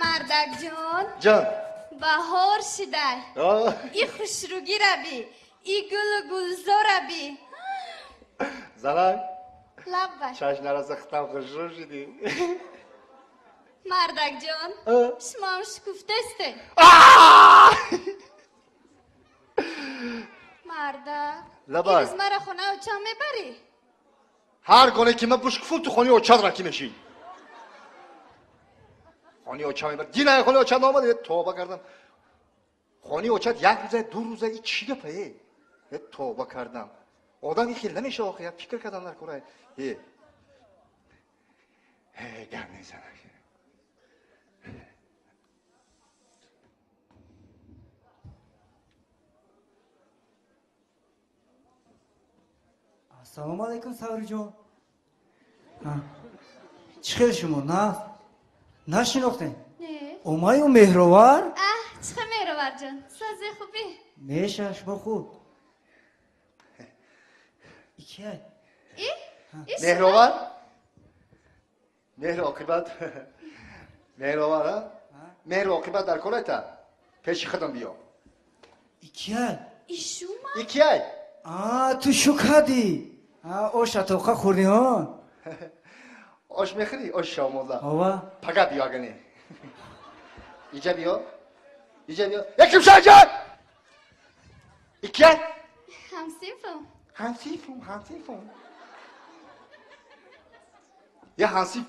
Мардак ҷон. Ҷон. Баҳор шидай. И хушругӣ раби, и гулу гулзор раби. Занак. Лаббай. Чашм нараса хитам хушрӯ шидӣ. Мардак ҷон, шумоам шукуфтасте. Мардак, Лаббай. Ирӯз мара хонаи очам мебарӣ? Ҳар гоне ки ман бушкуфум, ту хонаи очат ра ки мешӣ. Хонаи очам мебар. Дина хонаи очат наомад, тоба кардам. Хонаи очат як рӯза, ду рӯза, и чӣ гапа, э? Тоба кардам. Одам ин хел намеша охи, як фикр кардам дар кора. Э. Э, гап незанак. Ассалому алайкум, Савриҷон. Чӣ хел шумо? На нашинохтем? Не. Омаю Меҳровар? Аҳ, чӣ хел Меҳроварҷон? Сози хубӣ? Меша, шумо хуб. Икияй? И? И Меҳровар? Меҳр оқибат. Меҳровар, а? Меҳр оқибат дар корайта? Пеши худам биё. Икияй? И шума? Икияй? А, ту шу кардӣ? А, оша тоқа хӯрдӣ, ҳо? Ош мехӯрӣ? Ош шомоза. Ова. Пага биё агане. Иҷа биё. Иҷа биё. Яким шаҷар! Икияй? Ҳамсинфум. Ҳамсинфум, ҳамсинфум. Я ҳамсинф.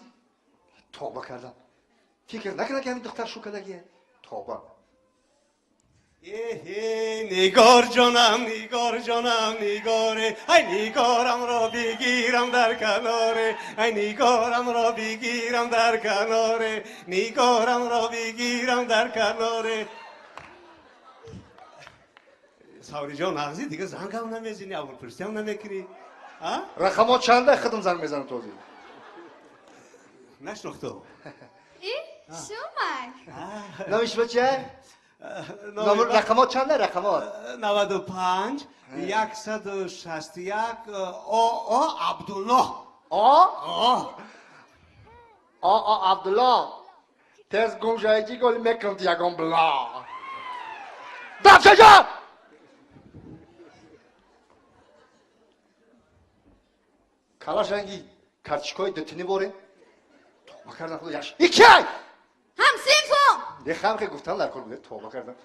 Тоба кардам. Фикр накардам ки ҳамин духтар шу кардагие. Тоба. Нигор ҷонам, нигор ҷонам, нигоре, ай нигорамро бигирам дар каноре, ай нигорамро бигирам дар каноре, нигорамро бигирам дар каноре. Савриҷон, нағзи дига зангам намезини, аввалпурсиам намекунӣ. А? Рақамот чанда? Худам занг мезанам този. Нашнохту. И шумак. Номи шумо чия? Рақамот чанда? Рақамот? 95, 161, О, Абдулло. О? О. О, О, Абдулло. Тез гум шавӣ, ки голи мекунам ту ягон бла. Дафшаҷон! Калаш ранги карточкаҳои дутини борем. Тоба кардам, худо яш. Икай! Ҳамсинфум! Не хамхе гуфтан дар кор буде. Тоба кардам.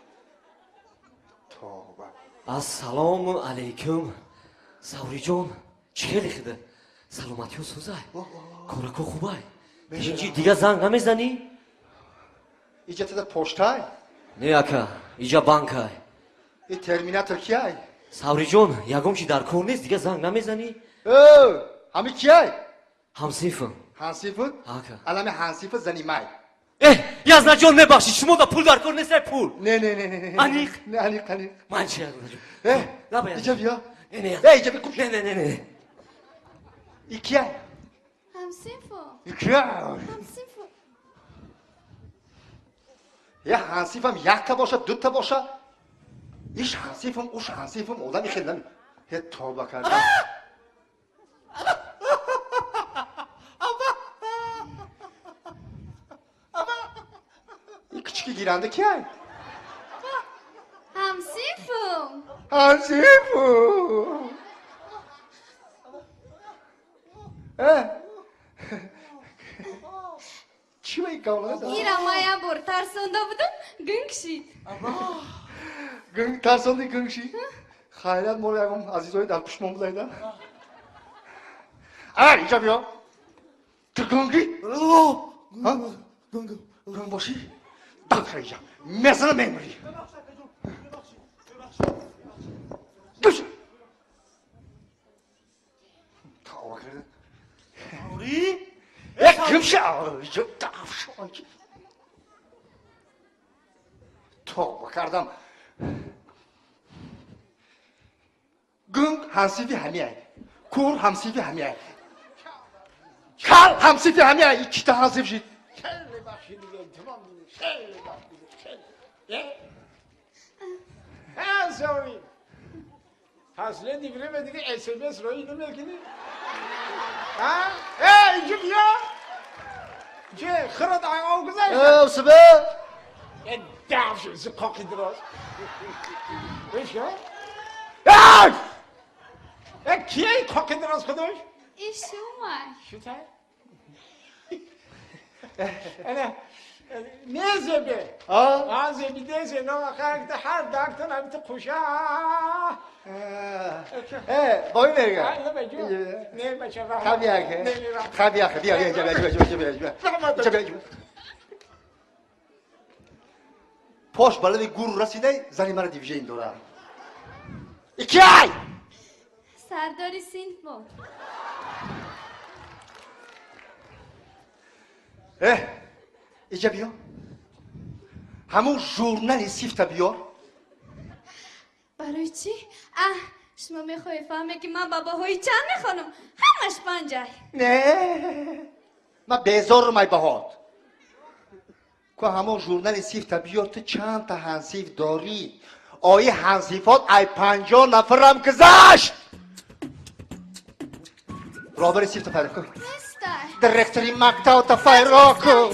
Тоба. Ассалому алайкум. Савриҷон, чӣ хеле хида? Саломатиё сӯзай? Корако хубай? Инҷи дига занг намезанӣ? Иҷа тада поштай? Не, ака, иҷа банкай. И терминатор кияй? Савриҷон, ягон чи дар кор нест, дига занг намезанӣ? Э, ҳами кияй? Ҳамсинфум. Ҳамсинфут? Ака. Алами ҳамсинфут зани май. Э, Язнаҷон, мебахшид, шумо да пул дар кор нест, ай пул. Не, не, не, не, не. Аниқ? Не, аниқ, аниқ. Ман чи, Язнаҷон? Э, Лаба, иҷа биё. Не, не. Э, иҷа биё. Не, не, не, не. Икияй? Ҳамсинфум. Икияй? Ҳамсинфум. Я ҳамсинфам якта боша, дута боша. Иш ҳамсинфум, уш ҳамсинфум, одами хел нами. Э, тоба кардам. И кучики гиранда кияй? Ҳамсинфум. Ҳамсинфум. Э? Чӣ ба ин кавла? Ира ман як бор тарсонда будам, гунг шид. Гунг тарсонди, гунг шид? Хайрият моро ягон азизои дар пушмон будайда. А, инҷа биё. Ту гунгӣ? Ҳа? Гунг бошӣ? Дафша инҷа. Мезанам мемирӣ. Гӯш. Тавба кардам. Э, гум ша. Дафша. Тавба кардам. Гунг ҳамсинфи ҳамияй. Кур ҳамсинфи ҳамияй. Кал ҳамсинфи ҳамияй. Иккита ҳамсинф шид. Хеле бахши дига, тамом дига, хеле бахши дига, хеле. Э? Саври. Последний время дига СМС рои намекунӣ? А? Э, инҷо биё. Че, хират ай гузашт? Сбе. Дав шуд, зиқоқи дроз. Бишо? Ай! Кие қоқи дроз худош? И шумай. Шутай? Ана незебе. А? А зебиде зено ахар ҳар дактон ҳамин қуша. Бой мерга. Не, бача. Хабияке. Хабияке. Бия, бия, бия, бия, бия, бия, бия. Бия. Пош балави гур расидай, зани мара дивижен дора. Икай! Сардори синф буд. Иҷа биё. Ҳамун журнали сифта биёр. Барои чӣ? А, шумо мехоҳед фаҳме, ки ман ба баҳои чанд мехонам? Ҳамаш панҷай. Не, ман безорум ай баҳот. Ку ҳамон журнали сифта биёр, ту чандта ҳансиф дорӣ? Ои ҳансифот ай 50 нафарам гузашт. Роҳбари сифта файро кун. Нестай. Директори мактабта файро кун.